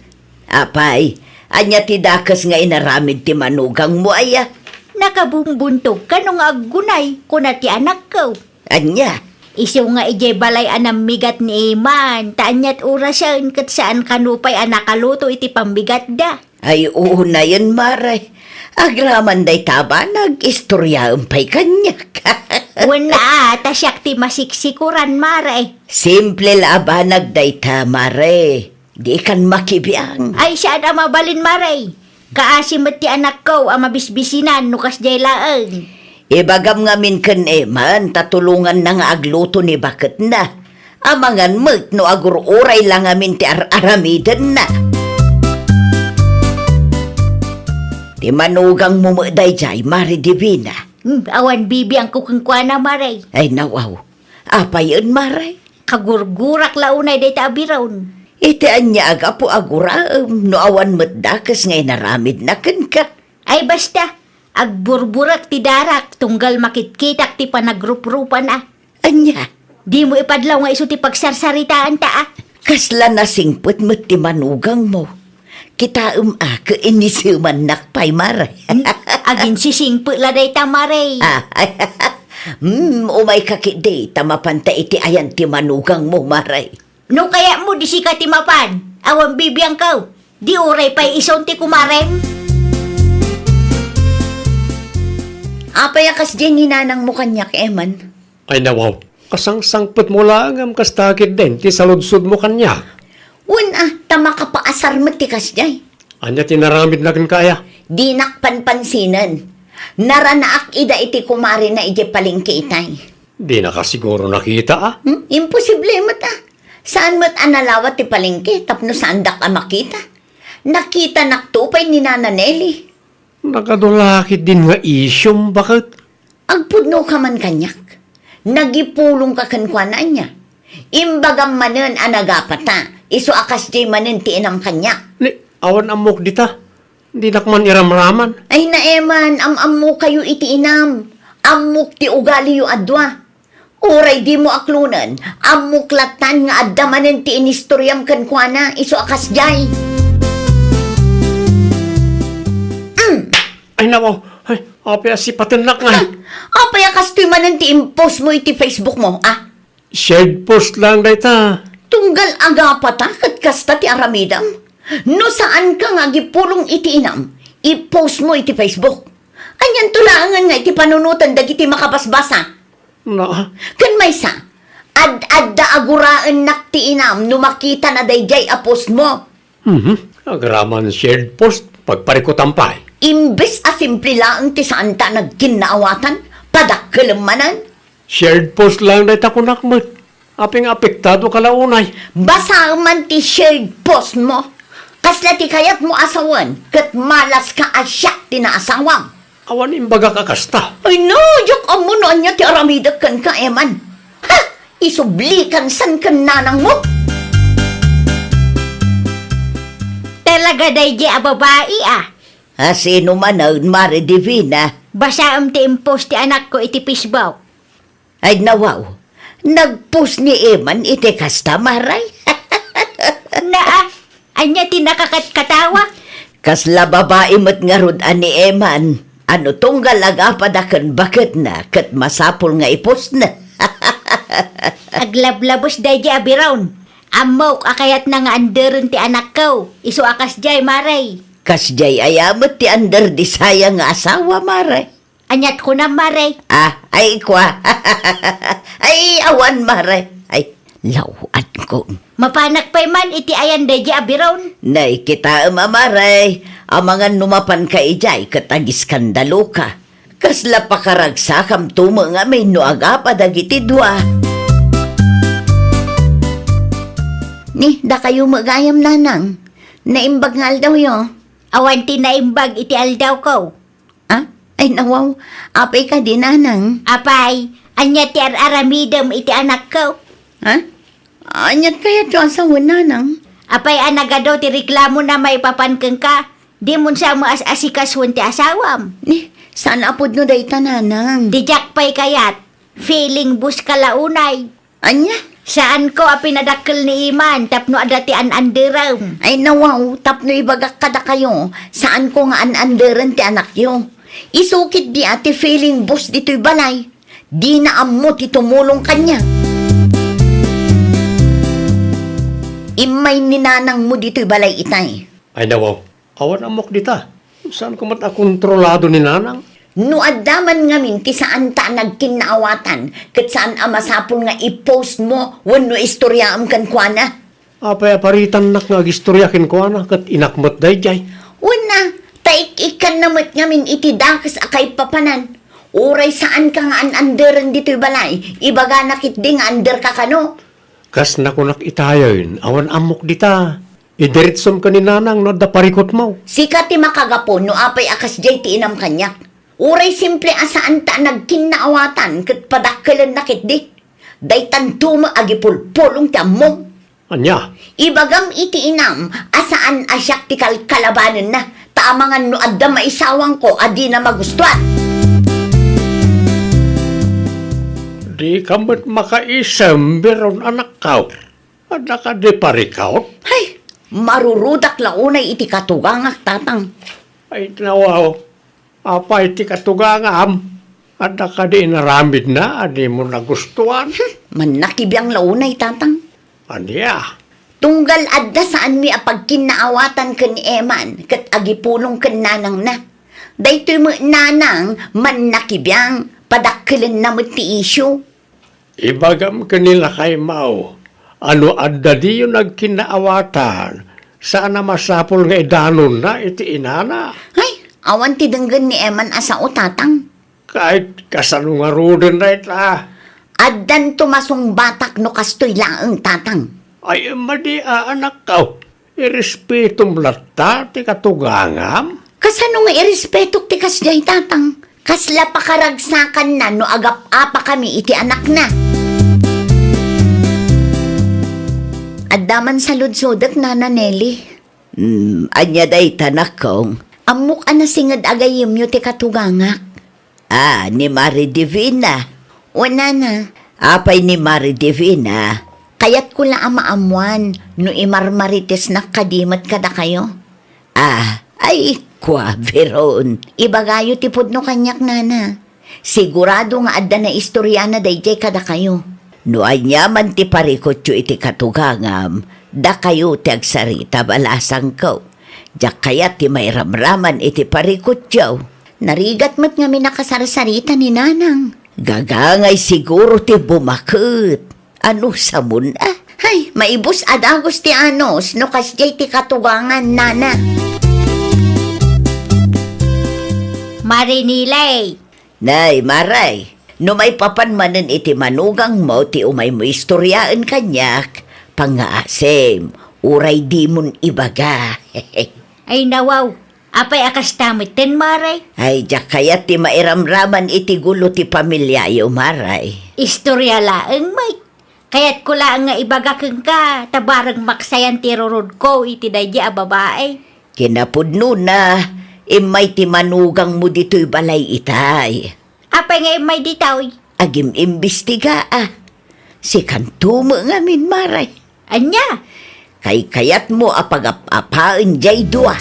Apay, ania ti dakes nga inaramid ti manugangmo aya? Nakabumbuntog kano nga aggunay, kuna ti anakko. Ania? Isu nga idiay balay a nammigat ni Eman, ta aniat orasen ket saan kano pay a nakaluto iti pammigatda. Ay, unayen, Mare. Agraman dayta a banag, istoriaem pay kaniak. Wen a, ta siak ti masiksikuran, Mare. Simple la a banag dayta, Mare. Dikan makibiang. Ay, saan a mabalin, Mare. Kaasi met ti anakko a mabisbisinan no kasdiay laeng. Ibagam ngamin ken Eman ta tulonganna nga agluto ni baketna. Amangan met no agur-uray la ngamin ti ar-aramidenna. Ti manugangmo met daydiay, Mare Divina. Hmm, awan bibiangko kenkuana, Mare. Ay, nawaw. Apayen, Mare? Kagurgurak la unay dayta a biron. Iti ania a gapu a guraem no awan met dakes nga inaramidna kenka? Ay, basta, agburburek ti darak tunggal makitkitak ti panagruprupana. Ania? Dimo ipadlaw nga isu ti pagsarsaritaanta, a? Kasla nasingpet met ti manugangmo. Kitaem a, ket inisemannak pay, Mare. Hmm? Aginsisingpet la dayta, Mare. Ah, hmm, umayka ketdi, ta mapanta iti ayan ti manugangmo, Mare. No kayatmo, di sika ti mapan. Awan bibiangko. Di uray pay isun ti kumarem. Apay a kasdiay ni nanangmo kaniak, Eman? Ay, nawaw. Kasangsangpetmo laeng ngem kasta ketdin ti saludsodmo kaniak. Wen a, ta makapaasar met ti kasdiay. Ania ti naramidna kenka aya? Dinak panpansinen. Naranaak ida iti kumarena idiay palengke itay. Dinaka siguro nakita, a? Hmm? Imposible met, a. Saan met a nalawat ti palengke tapno saandak a makita? Nakitanakto pay ni Nana Nelly. Nakadula ketdin nga isyum, baket? Agpudnoka man kaniak. Nagipulongka kenkuana ania? Imbagam manen a nagapata, isu a kasdiay manen ti inam kaniak. Ni, awan ammok dita. Dinak man iramraman. Ay, Eman, am-ammokayo iti inam. Ammok ti ugaliyo a dua. Uray dimo aklonen, ammok latan nga adda manen ti inistoriam kenkuana, isu a kasdiay. Mm. Ay, nako. Ay, apay a sipatennak nga. Ah, apay a kastoy manen ti impostmo iti Facebookmo, a? Shared post laeng dayta. Tunggal agapata ket kasta ti aramidem. No saanka nga agipulong iti inam, ipostmo iti Facebook. Anianto laengen nga iti panunoten dagiti makabasbasa? Na? Ken maysa, ad-adda a guraennak ti inam no makitana daydiay a postmo. Mhm. Agraman shared post, pagparikutan pay. Imbes a simple laeng ti saanta a nagkinnaawatan, padakkelem manen. Shared post laeng dayta kunak met. Apay nga apektado ka la unay? Basaem man ti shared postmo. Kasla ti kayatmo a sawen, ket malaska a siak ti naasawam. Awan imbagak a kasta. Ay, no, diak ammo no ania ti aramidek kenka, Eman. Ha! Isublikan san ken nanangmo. Talaga daydi a babai, a. A, sino manen, Mare Divina? Basaem ti impost ti anakko iti Facebook. Ay, nawaw. Nagpost ni Eman iti kasta, Mare? Naa, ania ti nakakatkatawa? Kasla babai met ngarud a ni Eman. Ano tunggal agapada ken baketna ket masapul nga ipostna? Aglablabos daydi a biron. Ammok a kayatna nga anderen ti anakko. Isu a kasdiay, Mare. Kasdiay aya met ti under di sayang nga asawa, Mare? Aniat kunam, Mare? Ah, ay, kua. Ay, awan, Mare. Ay, law-ankon. Mapanak pay man iti ayan daydi a biron. Nay, kitaem a, Mare. Amangan no mapanka idiay ket agiskandaloka. Kasla pakaragsakam tumo ngamin no agapa dagiti dua. Ni, dakayo met gayam, Nanang. Naimbag nga aldawyo? Awan ti naimbag iti aldawko. Ah? Ay, nawaw. Apay kadi, Nanang? Apay, ania ti ar-aramidem iti anakko? Ha? Aniat kayatyo a sawen, Nanang? Apay a nagadu ti reklamona maipapan kenka? Dimon sa maas-asikasuen ti asawam. Ni, saan a pudno dayta, Nanang? Diak pay kayat. Feeling bus ka la unay. Ania? Saanko a pinadakkel ni Iman tapno adda ti an-anderem. Ay, nawaw, tapno ibagak kadakayo, saanko nga an-anderen ti anakyo. Isu ketdi a ti feeling boss ditoy balay. Dina ammo ti tumulong kaniak. Immay ni nanangmo ditoy balay itay. Ay, nawaw. Awan ammok dita. Saanko met a kontrolado ni nanang? No adda man ngamin ti saanta a nagkinnaawatan, ket saan a masapul nga i-post mo wenno istoriaem kenkuana. Apay a paritannak nga agistorya kenkuana ket inak met daydiay? Wen a, ta ik-ikkanna met ngamin iti dakes a kaipapanan. Uray saanka nga an-anderen ditoy balay, ibagana ketdi nga anderka kano. Kas nakunak itayen, awan ammok dita. Idiretsom ken ni nanang no adda parikutmo. Sika ti makagapu no apay a kasdiay ti inam kaniak. Uray simple a saanta a nagkinnaawatan ket padakkelenna ketdi. Daytanto met agipulpulong ti ammom. Ania? Ibagam iti inam a saan a siak ti kalkalabanenna, ta amangan no adda maisawangko a dina magustuan. Dika met makaisem, biron anakko. Adda kadi parikut? Hay, marurudak la unay iti katugangak, tatang. Ay, nawaw. Apay ti katugangam? Adda kadi inaramidna a dimo nagustuan? Hmm, mannakibiang la unay, tatang. Ania? Tunggal adda saanmi a pagkinnaawatan ken ni Eman ket agipulong ken nanangna. Daytoy met nanang mannakibiang, padakkelenna met ti isyu. Ibagam ken ni lakaymo a no adda diyo nagkinnaawatan, saan a masapul nga idanonna iti inana. Ay, awan ti denggen ni Eman a sao, tatang. Ket kasano ngaruden dayta? Addanto masungbatak no kastoy laeng, tatang. Ay, madi a, anakko. Irespetom latta ti katugangam? Kasano nga irespetok ti kasdiay, tatang? Kasla pakaragsakanna no agap-apakami iti anakna. Adda man saludsodek, Nana Nelly. Hmm, ania dayta, nakkong? Ammok a nasinged a gayyemyo ti katugangak. Ah, ni Mari Divina. Wen, nana. Apay ni Mari Divina? Kayatko la a maammoan no imarmaritesnak kadi met kadakayo. Ah, ay, kua, Veron. Ibagayo ti pudno kaniak, nana. Sigurado nga adda naistoriana daydiay kadakayo. No aniaman ti parikutyo iti katugangam, dakayo ti agsarita, balasangko. Diak kayat ti mairamraman iti parikutyo. Narigat met ngamin a kasarsarita ni Nanang. Gagangay siguro ti bumaket. Ano samon a? Hay, maibus a dagus ti anus no kasdiay ti katugangan, nana. Marinilay. Nay, Maray, no maipapan manen iti manugangmo ti umaymo istoriaen kaniak, pangngaasim, uray dimon ibaga. Ay, nawaw, apay a kasta metten, Maray? Ay, diak kayat ti mairamraman iti gulo ti pamiliayo, Maray. Istoria laeng, Mike. Kayatko laeng nga ibaga kenka, ta bareng maksayan ti irurodko iti daydi a babai. Kinapudnona, immay ti manugangmo ditoy balay itay. Apay nga immay ditoy? Agim-imbestiga a. Sikanto met ngamin, Mare. Ania? Kaykayatmo a pagap-apaen jay dua.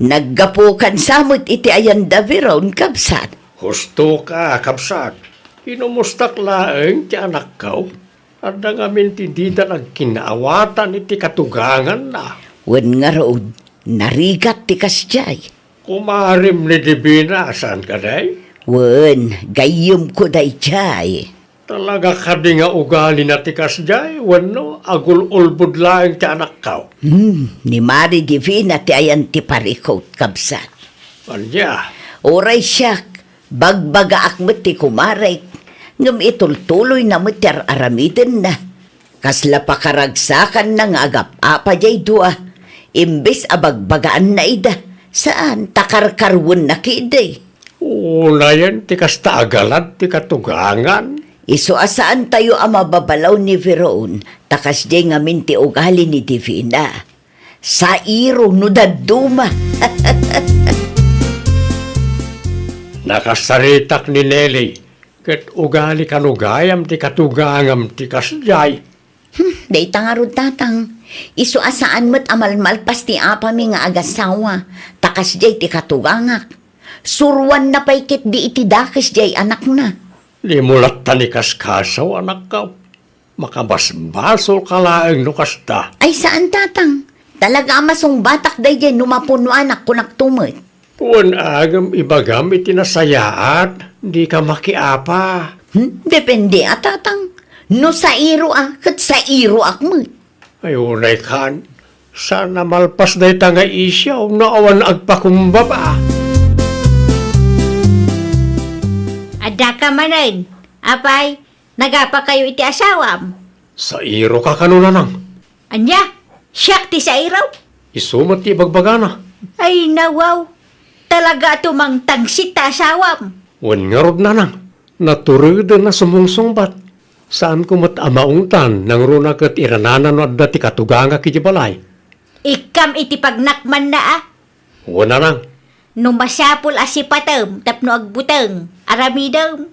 Naggapukan sa met iti ayanda, Veron, kabsat. Husto ka, kabsat. Inumustak laeng ti anakko. Adda ngamin ti dida nagkinaawatan iti katuganganna. Wen ngarud, narigat ti kasjay. Kumarem ni Divina, saan kadi? Wen, gayyemko dayjay. Talaga kadi nga ugalina ti kasjay, wenno agul-ulbod laeng ti anakko? Hmm, ni Mari Divina ti ayan ti parikut, kabsat. Ania? Uray siak, bagbagaak met ti kumarek, ngem itultuloyna met ti ar-aramidenna. Kasla pakaragsakanna nga agap-apa jay dua, imbes a bagbagaanna ida, saan ta karkarwenna ketdi. Unayen ti kasta a galad ti katugangan. Isu a saantayo a mababalaw ni Veron, ta kasdiay ngamin ti ugali ni Divina. Sairo no dadduma. Nakasaritak ni Nelly, ket ugali kano gayam ti katugangam ti kasdiay. Hmm, dayta ngarud, Tatang. Isu a saan met a malmalpas ti apami nga agasawa, ta kasdiay ti katugangak. Suruanna pay ketdi iti dakes diay anakna. Dimo latta ni kaskasaw, anakko. Makabasbasolka laeng no kasta. Ay, saan, Tatang. Talaga a masungbatak daydiay no mapunuanak, kunakto met. Wen agem ibagam iti nasayaat, dika makiapa. Hmm? Depende a, Tatang. No sairo a, ket sairoak met. Ay, unay kan. Saan a malpas dayta nga isyu no awan agpakumbaba. Addaka manen. Apay, nagapakayo iti asawam? Sairoka kano, nanang? Ania? Siak ti sairo? Isu met ti ibagbagana. Ay, nawaw. Talaga a tumangtangsit ta asawam. Wen ngarud, nanang. Natureden a sumungsungbat. Saanko met a maungtan nangruna ket iranana no adda ti katugangak iti balay. Ikkam iti pagnakmanna a. Wen, nanang. No masapul a sipatem tapno agbuteng, aramidem.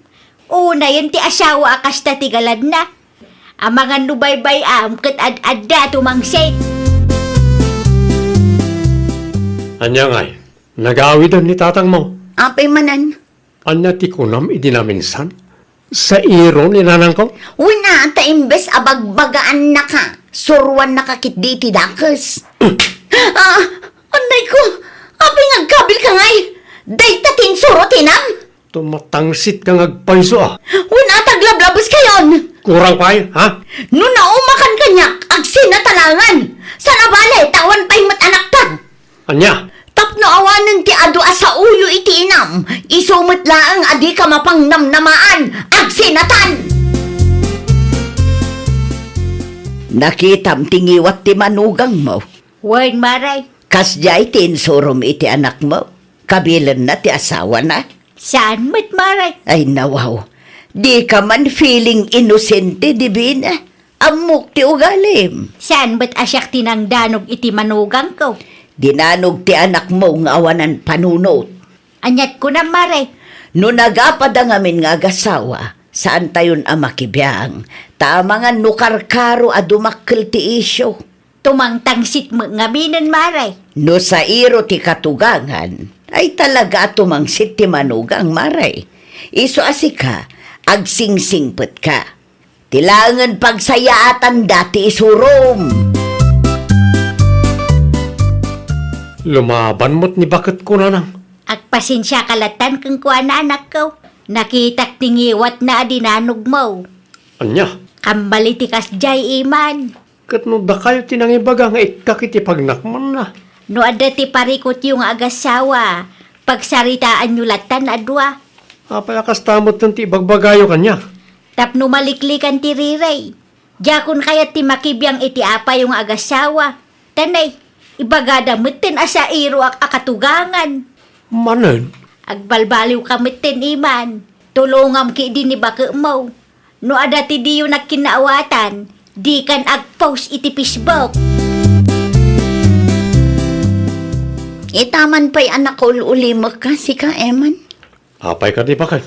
Unayen ti asawa a kasta ti galadna. Amangan no baybay-am ket ad-adda tumangsit. Ania ngay? Nagawiden ni tatangmo? Apay manen? Ania ti kunam idi naminsan? Sairo ni nanangko? Wen a, ta imbes a bagbagaannaka, suruannaka ketdi iti dakes. Ah, anay ko, apay nga agkabilka ngay? Dayta ti insuro ti inam? Tumatangsit ka nga agpayso a. Wen a, ta aglablabeskayon. Kurang pay, ha? No naumakan kaniak, agsinatalangan. Sana bale, ta awan pay met anakta. Ania? Tapno awanen ti adu a saoyo iti inam, isu met laeng a dika mapangnamnamaan, agsinatan! Nakitam ti ngiwat ti manugangmo? Wen, Mare. Kasdiay ti insurom iti anakmo? Kabilenna ti asawana? Saan met, Mare. Ay, nawaw. Dika man feeling inosente, Divina. Ammok ti ugalim. Saan met a siak ti nangdanog iti manugangko? Dinanog ti anakmo nga awanan panunot. Aniat kunam, Mare? No nagapada ngamin nga agasawa, saantayon a makibiang, ta amangan no karkaro a dumakkel ti isyu. Tumangtangsit met ngaminen, Mare. No sairo ti katugangan, ay talaga a tumangsit ti manugang, Mare. Isu a sika, agsingsingpetka. Ti laengen pagsayaatanda ti isurom. Lumaban met ni baketko, nanang. Agpasensiaka lattan kenkuana, anakko. Nakitak ti ngiwatna a dinanogmo. Ania? Kambali ti kasdiay, Iman. Ket no dakayo ti nangibaga nga ikkak iti pagnakmanna. No adda ti parikutyo nga agasawa, pagsaritaanyo lattan a dua. Apay a kasta metten ti ibagbagayo kaniak? Tapno maliklikan ti rirey. Diakon kayat ti makibiang iti apayo nga agasawa. Tanay, ibagada metten a sairoak a katugangan. Manen? Agbalbaliwka metten, Iman. Tulongam ketdi ni baketmo. No adda ti diyo nagkinnaawatan, dikan ag-post iti Facebook. Ita man pay a nakaul-ulimekka, sika, Eman. Apay kadi, baket?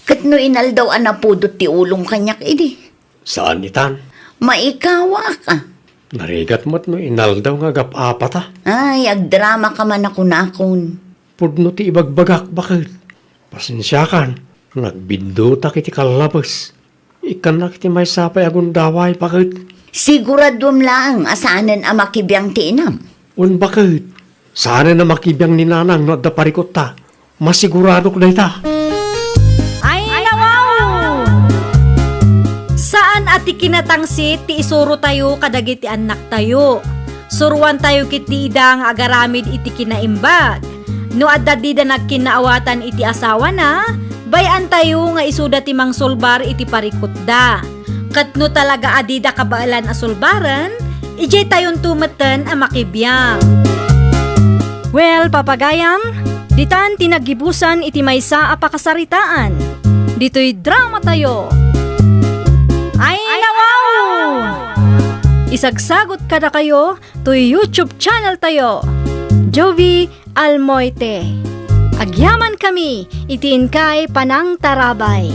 Ket no inaldaw a napudot ti ulong kaniak idi. Saan itan? Maikawaak a. Narigat met no inaldaw nga agap-apata. Ay, agdramaka man a kunakon. Pudno ti ibagbagak, baket. Pasensiakan, nagbindutak iti kallabes. Ikkannak iti maysa pay a gundaway, baket. Siguraduem laeng a saanen a makibiang ti inam. Wen, baket. Saanen a makibiang ni Nanang no adda parikutta. Masiguradok dayta. Ay, nawaw! Saan a ti kinatangsit ti isurotayo kadagiti annaktayo. Suroantayo ketdi ida nga agaramid iti kinaimbag. No adda dida nagkinnaawatan iti asawana, bay-antayo nga isuda ti mangsulbar iti parikutda. Ket no talaga a dida kabaelan a sulbaren, idiay tayonto metten a makibiang. Well, papagayam, ditan ti naggibusan iti maysa a pakasaritaan. Ditoy dramatayo. Ay, nawaw! Isagsagot kadakayo toy YouTube channel tayo, Jovie Almoite. Agyamankami iti inkay panangtarabay.